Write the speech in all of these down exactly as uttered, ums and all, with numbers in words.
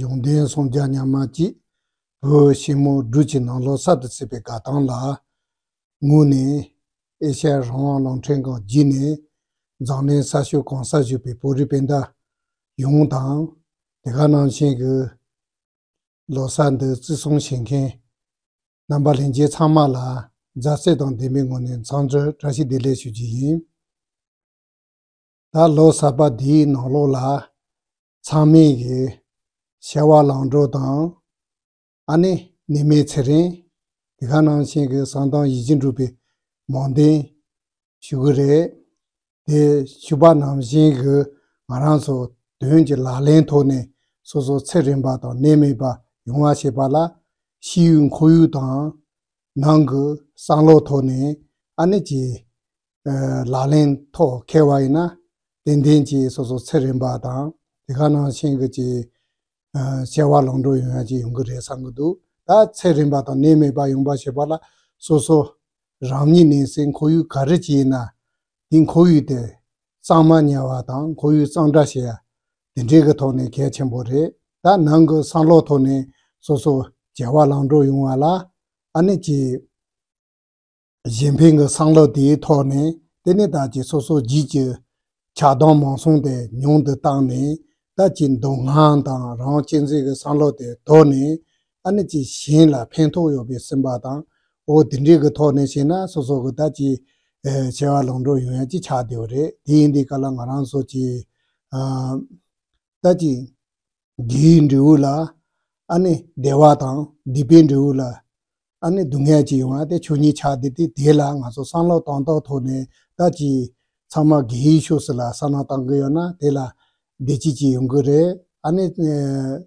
གཞུང་དོན་སུམ་བརྒྱ་ཉག་མ་གཅིག་བོད་ཕྱི་མོ་འབྲུག་གི་ནང་ལོགས་གསར་དུ་ཚུད་པའི་དགའ་སྟོན་ལ། ངོས་ནས་ཨེ་ཤ་ཡ་རང་དབང་རླུང་འཕྲིན་ཁང་བརྒྱུད་ནས་འཛམ་གླིང་ས་ཕྱོགས་གང་སར་བཞུགས་པའི་བོད་རིགས་སྤུན་ཟླ་ཡོངས་དང་། དེ་ག་ནང་བཞིན་གྱི་ལོ་གསར་འདི་བརྩི་སྲུང་བྱེད་མཁན་རྣམ་པ་ལྷན་རྒྱས་ཚང་མ་ལ་མཛའ་བརྩེ་དང་ལྡན་པའི་ངོས་ནས་འཚམས་འདྲི་བཀྲ་ཤིས་བདེ་ལེགས་ཞུ་རྒྱུ་ཡིན། ད་ལོ་གསར་པ་འདིའི་ནང་ལོགས་ལ་ཚང་མས་ཀྱི་བྱ་བ་ལམ་འགྲོ་དང་། ཨ་ནི་ནད་མེད་ཚེ་རིང་། དེ་ག་ནང་བཞིན་གྱི་གསང་གཏམ་ཡིད་ཀྱིས་འགྲུབ་པའི་སྨོན་འདུན་ཞུ་གི་རེད། དེ་ཞུ་བ་ནང་བཞིན་གྱི་ང་རང་ཚོ་དོན་གྱི་ལག་ལེན་ཐོག་ནས་སོ་སོ་ཚེ་རིང་པ་དང་ནད་མེད་པ་ཡོང་བ་བྱེད་པ་ལ་ཕྱི་ཡུལ་ཁོར་ཡུག་དང་ནང་གི་བསམ་བློ་ཐོག་ནས་ཨ་ནི་ཀྱི་ལག་ལེན་ཐོག་འཁེལ་བ་ཡིན་ན་ཏན་ཏན་གྱི་སོ་སོ་ཚེ་རིང་པ་དང་དེ་ག་ནང་བཞིན་གྱི་ཀྱི་བྱ་བ་ལམ་འགྲོ་ཡོང་ཡ་ཅིག་ཡོང་གི་རེད་བསམ་གྱི་འདུག་ད་ཚེ་རིང་པ་དང་ནད་མེད་པ་ཡོང་བ་བྱེད་པ་ལ་སོ་སོ་རང་ཉིད་ནས་སེམས་ཁོར་ཡུག་ག་རེ་ཅིག་ཡིན་ན་དེ་ཁོར་ཡུག་དེ་གཙང་མ་ཉར་བ་དང་ཁོར་ཡུག་གཙང་སྦྲ་བྱེད་ཡ་དེ་འདྲའི་གི་ཐོག་ནས་གལ་ཆེན་པོ་རེད། ད་ནང་གི་བསམ་བློ་ཐོག་ནས་སོ་སོ་བྱ་བ་ལམ་འགྲོ་ཡོང་བ་ལ་ཨ་ནི་ཀྱི། གཞན་ཕན་གྱི་བསམ་བློ་དེའི་ཐོག་ནས་དེ་ནས་ད་ཀྱི་སོ་སོ་རྒྱུད་ཀྱི་ཆགས་སྡང་མང་སོང་དེ་ཉུང་དུ་བཏང་ནས་ད་ཀྱི་སྡུག་བསྔལ་དང་རང་གཅེས་འཛིན་གྱི་བསམ་བློ་དེ་དོར་ནས་ཨ་ནི་ཀྱི་གཞན་ལ་ཕན་ཐོགས་ཡོད་པའི་སེམས་པ་དང་འོ་དེ་འདྲའི་གི་ཐོག་ནས་བྱས་ན་སོ་སོ་གི་ད་ཀྱི་བྱ་བ་ལམ་འགྲོ་ཡོང་ཡ་ཀྱི་ཆགས་བསྡད་པ་རེད། དེ་ཡིན་དུས་ག་ལ་ང་རང་ཚོ་ཀྱི་ད་ཀྱི་དགེ་བའི་འབྲས་བུ་ལ་ཨ་ནི་བདེ་བ་དང་སྡིག་པའི་འབྲས་བུ་ལ་ཨ་ནི་སྡུག་བསྔལ་གྱི་ཡོང་བ་དེ་ཆོས་ཉིད་ཆགས་བསྡད་དེ་དེ་ལ་ང་ཚོ་བསམ་བློ་གཏོང་སྟངས་ཐོག་ནས་ད་ཀྱི་ཚང་མ་དགེ་བའི་ཕྱོགས་སུ་ལ་བསམ་བློ་གཏོང་གི་ཡོད་ན་དེ་ལ་བདེ་སྐྱིད་ཀྱི་ཡོང་གི་རེད། ཨ་ནི་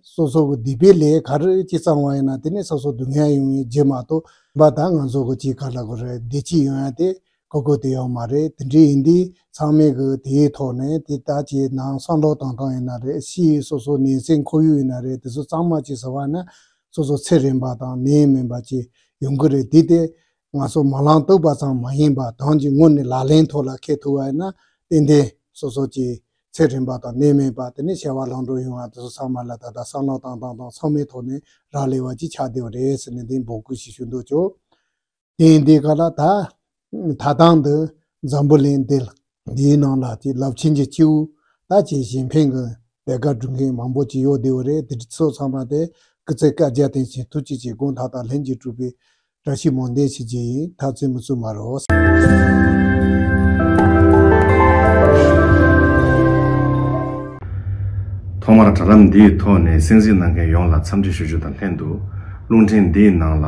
སོ་སོ་གི་སྡིག་པའི་ལས་ག་རེ་ཅིག་བསགས་པ་ཡིན་ན་དེ་ནི་སོ་སོ་སྡུག་བསྔལ་ཡོང་བའི་རྒྱུ་མ་གཏོགས་པ་ད་ང་ཚོ་གི་ཅིག་ག་ལ་གི་རེད་བདེ་སྐྱིད་ཡོང་ཡ་དེ། གོ་སྐབས་དེ་ཡོད་མ་རེད། དེ་འདྲའི་ཡིན་དུས་ཚང་མས་གི་དེའི་ཐོག་ནས་དེ་ལྟ་ཅིག་ནང་བསམ་བློ་བཏང་སྟངས་ཡིན་ན་རེད། ཕྱིའི་སོ་སོ་ནད་སེམས་ཁོར་ཡུག་ཡིན་ན་རེད། དེ་ཚོ་གཙང་མ་ཅིག་བཟོ་བ་ན་སོ་སོ་ཚེ་རིང་པ་དང་ནད་མེད་པ་ཅིག་ཡོང་གི་རེད། དེ་དེ་ང་ཚོ་སྨོན་ལམ་བཏབ་པ་ཙམ་མ་ཡིན་པ་དོན་གྱི་ངོས་ནས་ལག་ལེན་ཐོག་ལ་འཁེལ་ཐུབ་པ་ཡིན་ན་ཏན་ཏན་སོ་སོ་ཅིག་ཚེ་རིང་པ་དང་ནད་མེད་པ་དེ་ནས་བྱ་བ་ལམ་འགྲོ་ཡོང་བ་དེ་ཚོ་ཚང་མ་ལ་ད་ལྟ་བསམ་བློ་བཏང་སྟངས་དང་ཚང་མའི་ཐོག་ནས་རག་ལས་པ་ཅིག་ཆགས་བསྡད་པ་རེད་ཟེར་ནས་འདི་འབོད་སྐུལ་ཞིག་ཞུ་འདོད་བྱུང་། དེ་ཡིན་དུས་ག་ལ་ད། ད་ཐེངས་འདི་འཛམ་བུ་གླིང་འདི་འདིའི་ནང་ལ་ཅིག་རླབས་ཆེན་གྱི་སྐྱེས་བུ་ད་ཅིག་གཞན་ཕན་གྱི་ལས་ཀ་སྒྲུབ་མཁན་མང་པོ་ཅིག་ཡོད་བསྡད་པ་རེད། དེ་ཚོ་ཚང་མ་དེ་སྐུ་ཚེ་བསྐལ་བརྒྱར་བརྟན་ཞིང་ཐུགས་རྗེ་ཆེ་དགོངས་དག་དང་ལྷན་ཅིག་གྲུབ་པའི་བཀྲ་ཤིས་སྨོན་འདུན་ཞུ་རྒྱུ་ཡིན། ད་རྩེད་མོ་རྩེ་མ་རོགས། ཐོག་མར་དྲ་ལམ་འདིའི་ཐོག་ནས་གསན་གཟིགས་གནང་མཁན་ཡོངས་ལ་འཚམས་འདྲི་ཞུ་རྒྱུ་དང་ལྷན་དུ། རླུང་འཕྲིན་འདིའི་ནང་ལ་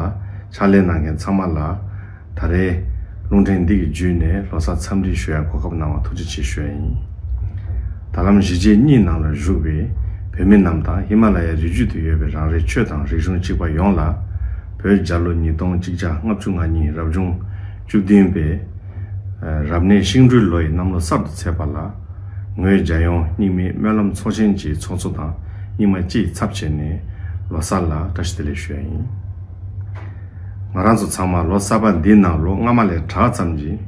ཕྱག་ལས་གནང་མཁན་ཚང་མ་ལ་ད་རེས་རླུང་འཕྲིན་འདི་གི་བརྒྱུད་ནས་ལོ་གསར་འཚམས་འདྲི་ཞུ་ཡ་གོ་སྐབས་གནང་བ་ཐུགས་རྗེ་ཆེ་ཞུ་ཡ་ཡིན། ད་ལམ་གཞིས་བྱེས་གཉིས་ནང་ལ་བཞུགས་པའི་བོད་མི་རྣམས་དང་ཧི་མ་ལ་ཡའི་རི་རྒྱུད་དུ་ཡོད་པའི་རང་རེའི་ཆོས་དང་རིག་གཞུང་གཅིག་པ་ཡོངས་ལ་བོད་རྒྱལ་ལོ་ཉིས་སྟོང་གཅིག་བརྒྱ་ལྔ་བཅུ་ང་གཉིས་རབ་བྱུང་བཅུ་བདུན་པའི་རབ་གནས་ཤིང་སྦྲུལ་ལོ་ཡི་གནམ་ལོ་གསར་དུ་ཚེས་པ་ལ། ངོས་རྒྱལ་ཡོངས་རྙིང་མའི་སྨོན་ལམ་ཚོགས་ཆེན་གྱི་ཚོགས་གཙོ་དང་རྙིང་མ་སྤྱི་ཡི་ཚབ་བྱས་ནས་ལོ་གསར་ལ་བཀྲ་ཤིས་བདེ་ལེགས་ཞུ་ཡ་ཡིན། ང་རང་ཚོ་ཚང་མ་ལོ་གསར་པ་འདིའི་ནང་ལོ་སྔ་མ་ལས་དྲག་ཙམ་གྱིས་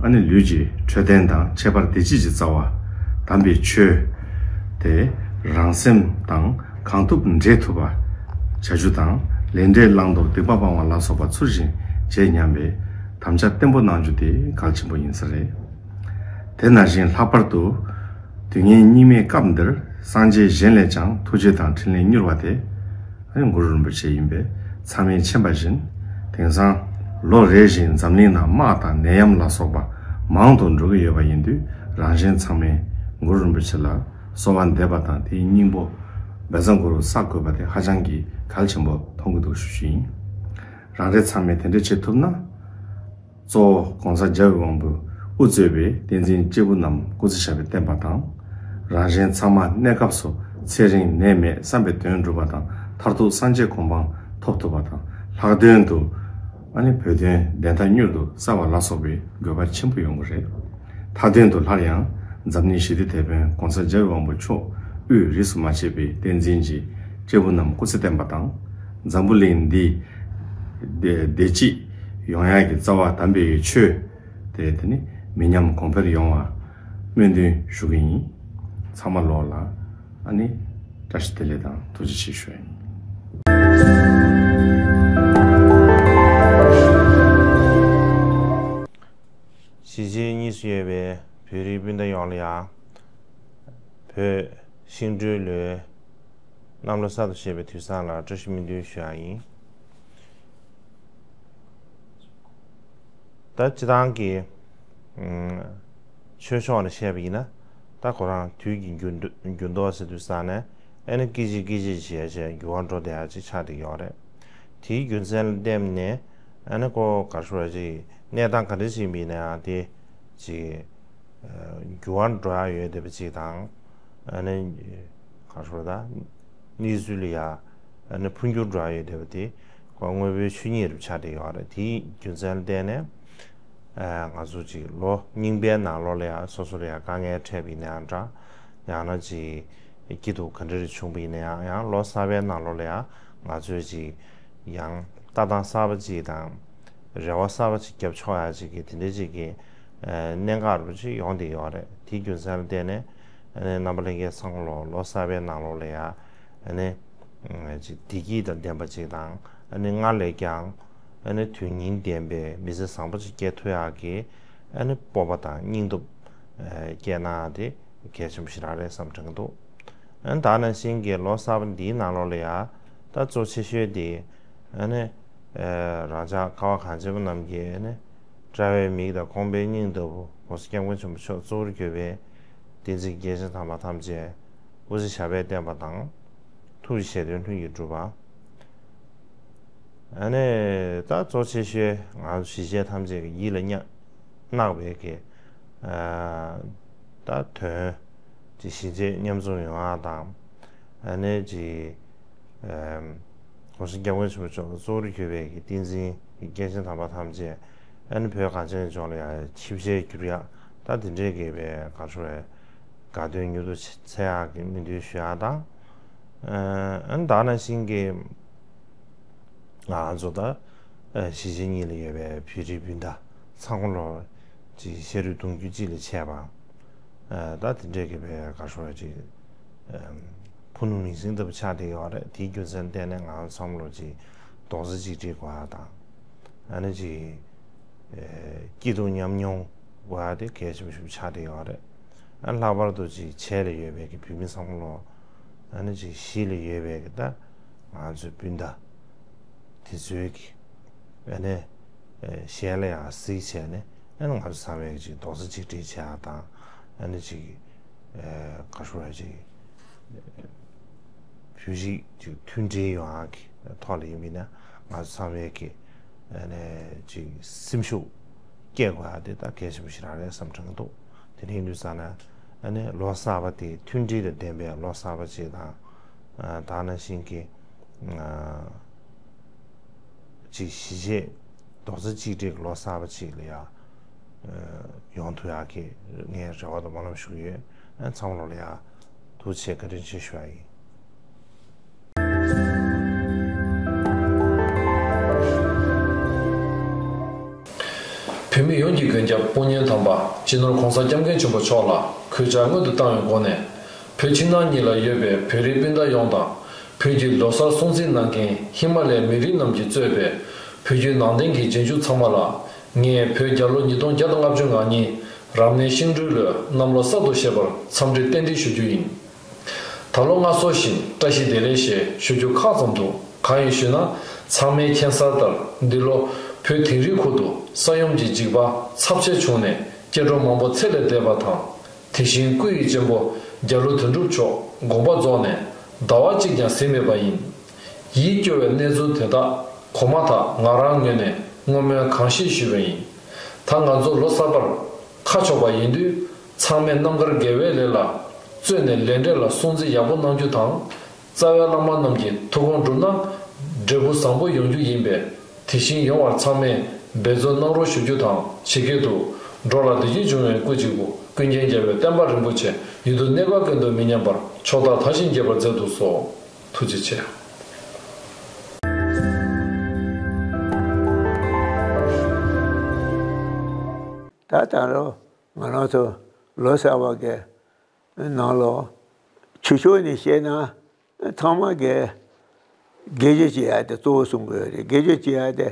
ཨ་ནི་ལུས་ཀྱི་འཕྲོད་བསྟེན་དང་ཁྱད་པར་བདེ་སྐྱིད་ཀྱི་རྩ་བ་དམ་པའི་ཆོས་དེ་རང་སེམས་དང་གང་ཐུབ་འདྲེས་ཐུབ་པ་བྱ་རྒྱུ་དང་ལས་འབྲས་བླང་དོར་སྡིག་པ་སྤང་བ་ལ་སོགས་པ་ཚུལ་བཞིན་བྱེད་སྙམ་པའི་དམ་བཅའ་བརྟན་པོ་གནང་རྒྱུ་དེ་གལ་ཆེན་པོ་ཡིན་ས་རེད། དེ་ནང་བཞིན་ལྷག་པར་དུ་དུས་ངན་སྙིགས་མའི་སྐབས་འདིར་སངས་རྒྱས་གཞན་ལས་ཀྱང་ཐུགས་རྗེ་དང་འཕྲིན་ལས་མྱུར་བ་དེ་གུ་རུ་རིན་པོ་ཆེ་ཡིན་པས་ཚང་མས་མཁྱེན་པ་བཞིན། དེང་སང་ལོ་རེ་བཞིན་འཛམ་གླིང་ནང་དམག་དང་ནད་ཡམས་ལ་སོགས་པ་མང་དུ་འགྲོ་གི་ཡོད་པ་ཡིན་དུས་རང་གཞན་ཚང་མས་གུ་རུ་རིན་པོ་ཆེ་ལ་གསོལ་བ་འདེབས་པ་དང་དེའི་སྙིང་པོ་བཛྲ་གུ་རུ་བསགས་དགོས་པ་དེ་ཧ་ཅང་གི་གལ་ཆེན་པོ་མཐོང་གི་འདུག་ཞུ་རྒྱུ་ཡིན། རང་རེ་ཚང་མས་དེ་འདྲ་བྱེད་ཐུབ་ན། གཙོ་བོ་༸གོང་ས་༸རྒྱལ་བའི་དབང་པོས་དབུ་གཙོས་པའི་བསྟན་འཛིན་སྐྱེས་བུ་རྣམས་སྐུ་ཚེ་ཞབས་པད་བརྟན་པ་དང་། རང་གཞན་ཚང་མ་གནས་སྐབས་སུ་ཚེ་རིང་ནད་མེད་བསམ་པའི་དོན་འགྲུབ་པ་དང་མཐར་ཐུག་སངས་རྒྱས་གོ་འཕང་ཐོབ་ཐུབ་པ་དང་ལྷག་དོན་དུ་ཨ་ནི་བོད་དོན་བདེན་མཐའ་མྱུར་དུ་གསལ་བ་ལ་སོགས་པའི་དགོས་པ་ཆེན་པོ་ཡོང་གི་རེད། མཐའ་དོན་དུ་སླར་ཡང་འཛམ་གླིང་ཞི་བདེ་དེད་དཔོན་༸གོང་ས་༸རྒྱལ་བའི་དབང་པོ་མཆོག་དབུས་རིས་སུ་མ་ཆད་པའི་བསྟན་འཛིན་གྱི་སྐྱེས་བུ་རྣམས་སྐུ་ཚེ་བརྟན་པ་དང་། འཛམ་བུ་གླིང་འདི་བདེ་བདེ་སྐྱིད་ཡོང་ཡག་གི་རྩ་བ་དམ་པའི་ཆོས་དེ་དེ་ནི་མི་ཉམས་གོང་འཕེལ་ཡོང་བ་སྨོན་འདུན་ཞུ་གི་ཡིན། ཚང་མ་ལོག་ལ་ཨ་ནི་ བཀྲ་ཤིས་བདེ་ལེགས་དང་ཐུགས་རྗེ་ཆེ་ཞུ་ཡ་ཡིན། གཞིས་བྱེས་གཉིས་སུ་ཡོད་པའི་བོད་རིགས་སྤུན་ཟླ་ཡོངས་ལ་ཡང་བོད་ཤིང་འབྲུག་ལོའི་གནམ་ལོ་གསར་དུ་བཞད་པའི་དུས་བཟང་ལ་བཀྲ་ཤིས་སྨོན་འདུན་ཞུ་ཡ་ཡིན། ད་སྤྱི་བཏང་གི་ཨམ་ཆོས་ཕྱོགས་ནས་བཤད་པ་ཡིན་ན། ད་ཁོ་རང་དུས་ཀྱི་འགྱུར་འགྱུར་ལྡོག་ཟེར་དུས་ཙ་ནས་ཨ་ནི་སྐད་ཅིག་སྐད་ཅིག་བྱས་བྱས་འགྱུར་བ་འགྲོ་བསྡད་ཡ་ཅིག་ཆགས་བསྡད་ཡོད་རེད། དེའི་རྒྱུ་མཚན་ལ་བརྟེན་ནས་ཨ་ནི་ཁོ་ག་རེ་ཞུ་དགོས་རེད། ཅིག་གནས་སྟངས་ག་འདྲ་ཞིག་ཡིན་པ་ཡིན་ན་ཡང་དེ་ཅིག་འགྱུར་བ་འགྲོ་ཡ་ཡོད་བསྡད་པ་ཅིག་དང་། ཨ་ནི་ག་རེ་ཞུ་དགོས་རེད། ད་གནས་ཚུལ་ལ་ཡ་ཨ་ནི་འཕོ་འགྱུར་འགྲོ་ཡ་ཡོད་བསྡད་པ་དེ་ཁོ་དངོས་པོའི་ཆོས་ཉིད་རུ་ཆགས་བསྡད་ཡོད་རེད། དེའི་རྒྱུ་མཚན་ལ་བརྟེན་ནས་ཨ་ང་ཚོ་ཅིག་ལོ་རྙིང་པའི་ནང་ལོགས་ལ་ཡ་སོ་སོ་ལ་ཡ་དཀའ་ངལ་འཕྲད་པ་ཡིན་ན་ཡང་འདྲ། ཡང་ན་ཅིག་སྐྱིད་སྡུག་ག་འདྲ་རེ་བྱུང་པ་ཡིན་ན་ཡང་། ཡང་ལོ་གསར་པའི་ནང་ལོགས་ལ་ཡ་ང་ཚོས་ཅིག་ཡང་ལྟ་སྟངས་གསར་པ་ཅིག་དང་། རེ་བ་གསར་པ་ཅིག་བརྒྱབ་ཆོག་ཡ་ཅིག་གི་དེ་འདྲའི་ཅིག་གི་ཨ་གནད་འགག་རུ་ཅིག་ཡོང་བསྡད་ཡོད་རེད། དེའི་རྒྱུ་མཚན་ལ་བརྟེན་ནས་ཨ་ནི་རྣམ་པ་ལྷན་རྒྱས་ཚང་མ་ལོ་ལོ་གསར་པའི་ནང་ལོགས་ལ་ཡ་ཨ་ནི་ཅིག་བདེ་སྐྱིད་དང་ལྡན་པ་ཅིག་དང་། ཨ་ནི་སྔར་ལས་ཀྱང་ཨ་ནི་དོན་སྙིང་ལྡན་པའི་མི་ཚེ་བཟང་པོ་ཅིག་སྐྱེལ་ཐུབ་ཡག་གི་ཨ་ནི་སྤོབས་པ་དང་སྙིང་སྟོབས་ཨ་སྐྱེད་གནང་ཡ་དེ་གལ་ཆེན་པོ་ཞེ་དྲག་རེད་བསམ་དྲན་གྱི་འདུག་ཨ་ནི་ད་ནང་བཞིན་གྱི་ལོ་གསར་པ་འདིའི་ནང་ལོགས་ལ་ཡ་ད་གཙོ་ཆེ་ཤོས་དེ་ཨ་ནི་ཨ་རང་ཅག་ཁ་བ་གངས་ཅན་པ་རྣམས་ཀྱི་ཨ་ནི་དཔྲལ་བའི་མིག་དང་ཁོང་པའི་སྙིང་ལྟ་བུ་༸གོང་ས་༸སྐྱབས་མགོན་ཆེན་པོ་མཆོག་གཙོ་བོར་གྱུར་པའི་བསྟན་འཛིན་སྐྱེས་ཆེན་དམ་པ་ཐམས་ཅད་སྐུ་ཚེ་ཞབས་པད་བརྟན་པ་དང་། ཐུགས་ཀྱི་བཞེད་དོན་ལྷུན་གྱིས་གྲུབ་པ། ཨ་ནི་ད་གཙོ་ཆེ་ཤོས་ང་ཚོ་གཞིས་བྱེས་ཐམས་ཅད་ཀྱི་ཡིད་ལ་བརྣག་པའི་གི་ཨ་ད་དོན་ཅིག་གཞིས་བྱེས་མཉམ་འཛོམས་ཡོང་བ་དང་། ཨ་ནི་ཅིག་ཨ་༸གོང་ས་༸སྐྱབས་མགོན་ཆེན་པོ་མཆོག་གཙོ་བོར་གྱུར་པའི་གི་བསྟན་འཛིན་གྱི་སྐྱེས་ཆེན་དམ་པ་ཐམས་ཅད་ཨ་ནི་བོད་གངས་ཅན་ལྗོངས་ལ་ཡང་ཆིབས་ཞལ་བསྒྱུར་ཡ། ད་དེ་འདྲའི་གི་བའི་ག་རེ་ཞུ་དགོས་རེད། དགའ་སྟོན་མྱུར་དུ་ཚེ་ཡག་གི་སྨོན་འདུན་ཞུ་ཡག་དང་། ཨ་ནི་ད་ནང་བཞིན་གྱི་ང་ཚོ་ད་གཞིས་བྱེས་གཉིས་ལ་ཡོད་པའི་བོད་རིགས་སྤུན་ཟླ་ཚང་མ་ལོ་ཅིག་ཤ་རུས་གདུང་རྒྱུད་གཅིག་ལ་ཆད་པ། ད་དེ་འདྲའི་གི་བའི་ག་རེ་ཞུ་དགོས་རེད། ཅིག་ཕུ་ནུ་མིང་སྲིང་ལྟ་བུ་ཆགས་བསྡད་ཡོད་རེད། དེའི་རྒྱུ་མཚན་བརྟེན་ནས་ང་ཚོ་ཚང་མ་ལོ་ཅིག་རྡོག་རྩ་གཅིག་སྒྲིལ་དགོས་ཡག་དང་། ཨ་ནི་ཅིག་སྐྱིད་སྡུག་མཉམ་མྱོང་དགོས་ཡག་དེ་གལ་ཆེན་པོ་ཞིག་ཆགས་བསྡད་ཡོད་རེད། ཨ་ནི་ལྷག་པར་དུ་ཅིག་བྱེས་ལ་ཡོད་པའི་གི་བོད་མི་ཚང་མ་ལོ། ཨ་ནི་ཅིག་གཞིས་ལ་ཡོད་པའི་གི་ད་ང་ཚོའི་སྤུན་ཟླ་དེ་ཚོའི་གི་ཨ་ནི་ཨ་གཞན་ལ་ཡང་གཟིགས་བྱས་ནས། ཨ་ནི་ང་ཚོ་ཚང་མས་ཅིག་རྡོག་རྩ་གཅིག་སྒྲིལ་བྱེད་ཡག་དང་། ཨ་ནི་ཅིག་ཨ་ག་རེ་ཞུ་དགོས་རེད། ཅིག་བོད་རིགས་ཅིག་མཐུན་སྒྲིལ་ཡོང་ཡག་གི་ཐོག་ལ་ཡིན་པ་ཡིན་ན། ང་ཚོ་ཚང་མས་ཀྱི་ཨ་ནི་ཅིག་སེམས་ཤུགས་སྐྱེད་དགོས་ཡག་དེ་ད་གལ་ཆེན་པོ་ཞིག་རང་རེད་བསམ་དྲན་གྱི་འདུག་དེ་འདྲ་ཡིན་དུས་ཙ་ན་ཨ་ནི་ལོ་གསར་པ་དེ་མཐུན་སྒྲིལ་དང་ལྡན་པའི་ལོ་གསར་པ་ཅིག་དང་། ཨ་ད་ནང་བཞིན་གྱི་ཨ་ཅིག་གཞིས་བྱེས་རྡོག་རྩ་གཅིག་སྒྲིལ་གྱི་ལོ་གསར་པ་ཅིག་ལ་ཡ་ཨ་ཡོང་ཐུབ་ཡག་གི་ངས་རེ་བ་དང་སྨོན་ལམ་ཞུ་གི་ཡོད། ཨ་ཚང་མ་ལོ་ལ་ཡ་ཐུགས་རྗེ་ཆེ་བཀའ་དྲིན་ཆེ་ཞུ་ཡག་ཡིན། བོད་མི་ཡོངས་ཀྱི་མགོན་སྐྱབས་དཔུང་གཉེན་དམ་པ་སྤྱི་ནོར་༸གོང་ས་༸སྐྱབས་མགོན་ཆེན་པོ་མཆོག་ལ་གུས་ཕྱག་སྔོན་དུ་བཏང་བའི་སྒོ་ནས། བོད་ཕྱི་ནང་གཉིས་ལ་ཡོད་པའི་བོད་རིགས་སྤུན་ཟླ་ཡོངས་དང་། བོད་ཀྱི་ལོ་གསར་སྲུང་བརྩི་གནང་མཁན་ཧི་མ་ལའི་མི་རིགས་རྣམས་ཀྱིས་གཙོས་པའི་བོད་བརྒྱུད་ནང་བསྟན་གྱི་རྗེས་འཇུག་ཚང་མ་ལ། ངས་བོད་རྒྱལ་ལོ་ཉིས་སྟོང་བརྒྱ་དང་ལྔ་བཅུ་ང་གཉིས་རབ་གནས་ཤིང་འབྲུག་ལོའི་གནམ་ལོ་གསར་དུ་བཞད་པར་འཚམས་འདྲི་རྟེན་འབྲེལ་ཞུ་རྒྱུ་ཡིན། ད་ལོ་སྔར་སྲོལ་བཞིན་བཀྲ་ཤིས་བདེ་ལེགས་ཞེས་ཞུ་རྒྱུ་ཁག་ཙམ་འདུག་གང་ཡིན་ཞུས་ན། ཚང་མས་མཁྱེན་གསལ་ལྟར་འདི་ལོ་བོད་དིང་རིའི་ཁུལ་དུ་ས་ཡོམ་གྱི་འཇིགས་པ་ཚབས་ཆེ་བྱུང་ནས་སྐྱེ་འགྲོ་མང་པོ་ཚེ་ལས་འདས་པ་དང་། དེ་བཞིན་སྐུ་ཡི་གཅེན་པོ་རྒྱ་ལོ་དོན་གྲུབ་མཆོག་དགོངས་པ་རྫོགས་ནས་ཟླ་བ་གཅིག་ཀྱང་ཟིན་མེད་པ་ཡིན། ཡིད་སྐྱོ་བའི་གནས་ཚུལ་དེ་དག་གོ་མ་ཐག་ང་རང་ངོས་ནས་བསྔོ་སྨོན་གང་ཤེས་ཞུས་པ་ཡིན། ད་ང་ཚོ་ལོ་གསར་པར་ཁ་ཕྱོགས་པ་ཡིན་དུས། ཚང་མས་རྣམ་དཀར་དགེ་བའི་ལས་ལ་བརྩོན་ནས་ལས་འབྲས་ལ་སྲུང་བརྩི་ཡག་པོ་གནང་རྒྱུ་དང་། རྩ་བའི་བླ་མ་རྣམས་ཀྱི་ཐུགས་དགོངས་འགྲུབ་ན་འབྲས་བུ་བཟང་པོ་ཡོང་རྒྱུ་ཡིན་པས། དེ་བཞིན་ཡོང་བར་ཚང་མས་འབད་བརྩོན་གནང་རོགས་ཞུ་རྒྱུ་དང་། ཇི་སྐད་དུ། འགྲོ་ལ་བདེ་སྐྱིད་འབྱུང་བའི་སྐུ་གཅིག་པུ། ཀུན་མཁྱེན་རྒྱལ་བའི་བསྟན་པ་རིན་པོ་ཆེ། ཡུན་དུ་གནས་སྐབས་ཀུན་ཏུ་མི་ཉམས་པར། ཕྱོགས་མཐར་དར་ཞིང་རྒྱས་པར་མཛད་དུ་གསོལ། ཐུགས་རྗེ་ཆེ། ད་ད་རུང་ང་རང་ཚོ་ལོ་གསར་བ་གི་ནང་ལོ་ཆོས་ཕྱོགས་ནས་བཤད་ན། ཚང་མ་གིས་དགེ་སྦྱོར་བྱེད་ཡ་དེ་གཙོ་བོ་བཟུང་དགོས་རེད། དགེ་སྦྱོར་བྱེད་ཡ་དེ་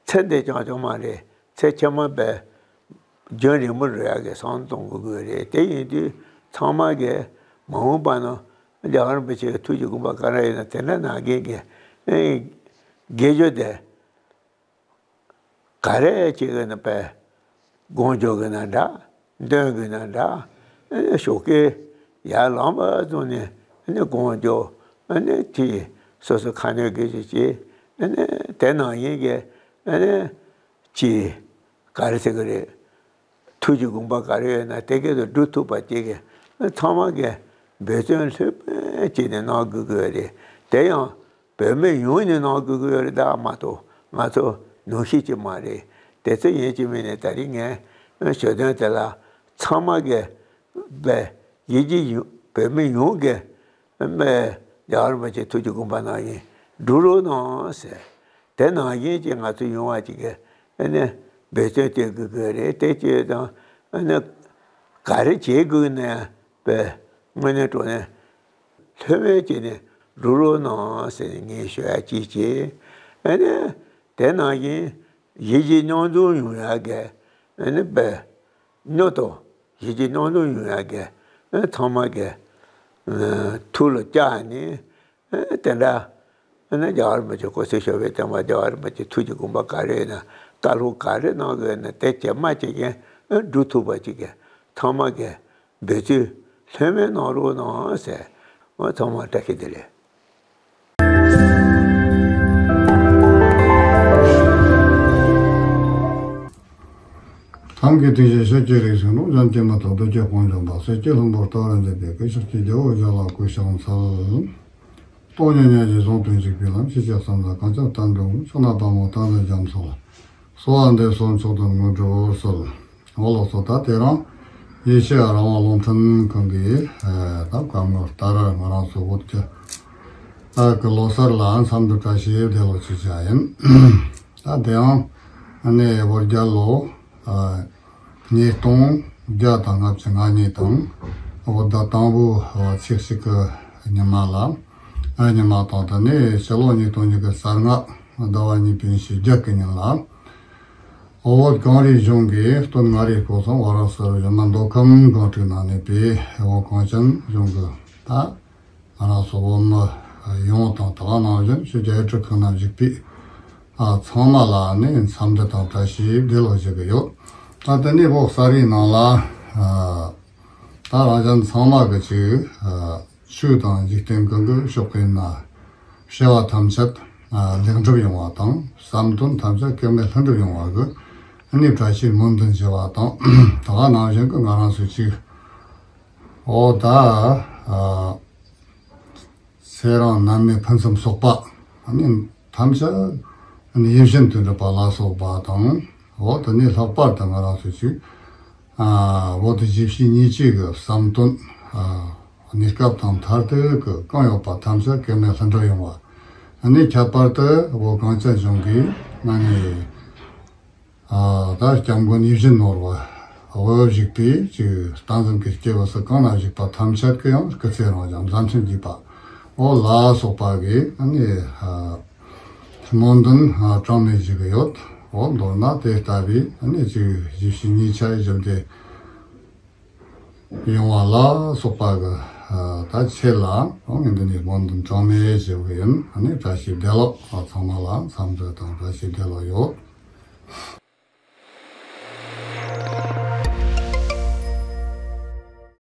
ཚེ་འདི་རྐྱང་རྐྱང་མ་རེད། ཚེ་ཕྱི་མ་བས་རྒྱུན་རིང་མོར་རོལ་ཡ་གི་བསམ་བློ་གཏོང་དགོས་ཀྱི་རེད། དེ་ཡིན་དུས་ཚང་མ་གིས་མ་འོངས་པ་ན་རྒྱལ་བ་རིན་པོ་ཆེ་གི་ཐུགས་ཀྱི་དགོངས་པ་ག་རེ་ཡོད་ན་དེ་འདྲ་གནང་མཁན་གྱི་དགེ་སྦྱོར་དེ། ག་རེ་བྱེད་ཀྱི་ན་པས་སྒོམ་རྒྱག་གི་ན་འདྲ། འདོན་གྱི་ན་འདྲ། ཨ་ནི་ཞོགས་ཀས་ཡར་ལངས་པ་བཟུང་ནས་ཨ་ནི་སྒོམ་རྒྱག་ཨ་ནི་དེ་སོ་སོ་ཁ་ནས་དགེ་སྦྱོར་བྱེད། ཨ་ནི་དེ་ནང་བཞིན་གྱི་ཨ་ནི་ཅི་ག་རེ་ཟེར་གི་རེད། ཐུགས་ཀྱི་དགོངས་པ་ག་རེ་ཡོད་ན་དེ་སྐད་དུ་སྒྲུབ་ཐུབ་པ་ཅིག་གི་ཚང་མ་གིས་འབད་བརྩོན་ལྷོད་མེད་བྱས་ནས་གནང་དགོས་ཀྱི་ཡོད་རེད། དེ་ཡང་བོད་མི་ཡོངས་ནས་གནང་དགོས་ཀྱི་ཡོད་རེད་ད་མ་གཏོགས་ང་ཚོ་ནང་བཞིན་གྱི་མ་རེད། དེ་ཚོ་ཡིན་གྱི་མིན་ནས་ད་རིང་ངས་ཞུ་དོན་དེ་ལ་ཚང་མ་གིས་བོད་ཡིད་ཀྱི་ཡོ་བོད་མི་ཡོངས་ཀྱིས་རྒྱལ་བ་རིན་པོ་ཆེ་ཐུགས་ཀྱི་དགོངས་པ་ནང་བཞིན་སྒྲུབ་རོགས་གནང་ཟེར། དེ་ནང་བཞིན་གྱི་ང་ཚོ་ཡོང་བ་ཅིག་གི་ཨ་ནི་འབད་བརྩོན་བསྟེན་དགོས་ཀྱི་རེད། དེ་བྱས་ཙང་ཨ་ནི་ག་རེ་བྱེད་དགོས་ན་པས་དངོས་གནས་དྲང་གནས་ལྷོད་མེད་བྱས་ནས་སྒྲུབ་རོགས་གནང་ཟེར་ནས་ངས་ཞུ་ཡ་གཅིག་བྱས། ཨ་ནི་དེ་ནང་བཞིན་ཡིད་ཀྱི་མཉམ་འཛོམས་ཡོང་ཡ་གི་ཨ་ནི་པས་མཉམ་དུ་ཡིད་ཀྱི་མཉམ་འཛོམས་ཡོང་ཡ་གི་ཨ་ཚང་མ་གི་ཨ་ཐུགས་ལ་བཅངས་ནས་ཨ་དེ་འདྲ་ཨ་ནི་རྒྱལ་བ་རིན་པོ་ཆེ་སྐུ་ཚེ་ཞབས་པད་བརྟན་པ་རྒྱལ་བ་རིན་པོ་ཆེ་ཐུགས་ཀྱི་དགོངས་པ་ག་རེ་ཡོད་ན་བཀའ་སློབ་ག་རེ་གནང་དགོས་ན་དེ་ཇི་མ་ཇི་བཞིན་ཨ་སྒྲུབ་ཐུབ་པ་ཅིག་གི་ཚང་མ་གི་འབད་བརྩོན་ལྷོད་མེད་གནང་རོགས་གནང་ཟེར། ཨ་ཚང་མ་བཀྲ་ཤིས་བདེ་ལེགས། ཐང་གི་དུས་བཞིན་ཤེས་ཀྱི་རིགས་སུ་ནོར་གཞན་གྱིས་མི་ཐུབ་རྡོ་རྗེ་དཔུང་འཇོམས་པ། སྲས་ཀྱི་ལྷུན་པོར་ལྟ་བར་མཛད་པའི་སྐུ་ཞབས་ཀྱི་རྒྱལ་པོ་ཞལ་ལ་གུས་ཕྱག་འཚལ། སྟོང་ཉིད་ཉེར་བཞི་གཟུང་དུ་འཇུག་པའི་ལམ། ཤེས་བྱ་བསམ་གཏན་གང་ཆགས་བརྟན་པའི་ངང་། ཕྱོགས་ན་པདྨོ་རྟ་མགྲིན་རྒྱ་མཚོ་ལ། གསོལ་བ་འདེབས་སོ་མཆོག་ཐུན་དངོས་གྲུབ་འོད་གསལ། འོ་ལགས་སོ། ད་དེ་རིང་ཡེ་ཤེས་རང་དབང་རླུང་འཕྲིན་ཁང་གིས་ད་བཀའ་མོལ་ལྟར་ང་རང་ཚོ་བོད་ཀྱི་ཨ་ཀི་ལོ་གསར་ལ་འཚམས་འདྲི་བཀྲ་ཤིས་བདེ་ལེགས་ཞུ་བྱ་ཡིན། ད་དེ་ཡང་ཨ་ནི་བོད་རྒྱལ་ལོ་ཨ་ཉིས་སྟོང་བརྒྱ་དང་ལྔ་བཅུ་ང་གཉིས་དང་བོད་ཟླ་དང་པོའི་ཚེས་གཅིག་གི་ཉི་མ་ལ་ཨ་ཉི་མ་དང་ད་ནི་ཕྱི་ལོ་ཉིས་སྟོང་ཉི་ཤུ་རྩ་ལྔ་ཟླ་བ་གཉིས་པའི་ཚེས་བརྒྱད་ཀྱི་ཉིན་ལ། འོ་བོད་གངས་རིའི་ལྗོངས་ཀྱི་སྟོད་མངའ་རིས་སྐོར་གསུམ་ཝ་ར་ཎ་སིར་བཞུགས་མ་མདོ་ཁམས་སྒང་དྲུག་ནང་གནས་པའི་བོད་གངས་ཅན་ལྗོངས་ཀྱི་ད་ང་རང་ཚོ་བོད་མི་ཡོངས་དང་ད་ག་ནང་བཞིན་ཕྱི་རྒྱལ་ཡུལ་གྲུ་ཁག་ན་བཞུགས་པའི་ཨ་ཚང་མ་ལ་ནི་འཚམས་འདྲི་དང་བཀྲ་ཤིས་བདེ་ལེགས་ཞུ་གི་ཡོད། ད་དེ་ནས་བོད་གསར་བའི་ནང་ལ་ཨ་ད་རང་གཞན་ཚང་མ་གི་ཅིག་ཨ་ཆོས་དང་འཇིག་རྟེན་གང་གི་ཕྱོགས་ཀུན་ན་བྱ་བ་ཐམས་ཅད་ལེགས་འགྲུབ་ཡོང་བ་དང་བསམ་དོན་ཐམས་ཅད་གེགས་མེད་ལྷུན་གྲུབ་ཡོང་བ་གི་གནས་བཀྲ་ཤིས་སྨོན་འདུན་ཞུ་བ་དང་། ད་ག་ནང་བཞིན་གི་ང་རང་ཚོ་གཅིག་འོ་ད་ཨ་ཚེ་རིང་ནད་མེད་ཕུན་སུམ་ཚོགས་པ་ཐམས་ཅད་ཡིད་བཞིན་དུ་འགྲུབ་པ་ལ་སོགས་པ་དང་། འོ་དེ་ནས་ལྷག་པར་དུ་ང་རང་ཚོ་གཅིག་ཨ་བོད་གཞིས་བྱེས་གཉིས་ཆོས་ཀྱི་བསམ་དོན་ཨ་གནས་སྐབས་དང་མཐར་ཐུག་གི་གང་ཡོད་པ་ཐམས་ཅད་གེགས་མེད་ལྷུན་གྲུབ་ཡོང་བ། ཨ་ནི་ཁྱད་པར་དུ་བོད་གངས་ཅན་ལྗོངས་ཀྱི་ཨ་ནི་ཨ་ད་སྐྱབས་མགོན་ཡིད་བཞིན་ནོར་བུ་འོ་བཞུགས་པའི་ཅིག་བསྟན་འཛིན་གྱི་སྐྱེས་བུ་སུ་གང་ན་བཞུགས་པ་ཐམས་ཅད་ཀྱི་ཡང་སྐུ་ཚེ་རིང་ཞིང་བཟང་སྐྱོང་གྱིས་པ་འོ་ལ་སོགས་པ་གི་ཨ་ནི་ཨ་སྨོན་འདུན་གྲངས་མེད་ཞུ་གི་ཡོད། འོ་མདོར་ན་དེ་ལྟ་བུའི་ཨ་ནི་ཅིག་གཞིས་བྱེས་གཉིས་ཆ་ཡི་ཞབས་འདེགས་ཡོང་བ་ལ་སོགས་པ་གི་ད་ཆེད་ལ་འོ་ངས་འདི་ནས་སྨོན་འདུན་གྲངས་མེད་ཞུ་གི་ཡིན། ཨ་ནི་བཀྲ་ཤིས་བདེ་ལེགས། ཚང་མ་ལ་འཚམས་འདྲི་དང་བཀྲ་ཤིས་བདེ་ལེགས་ཡོད།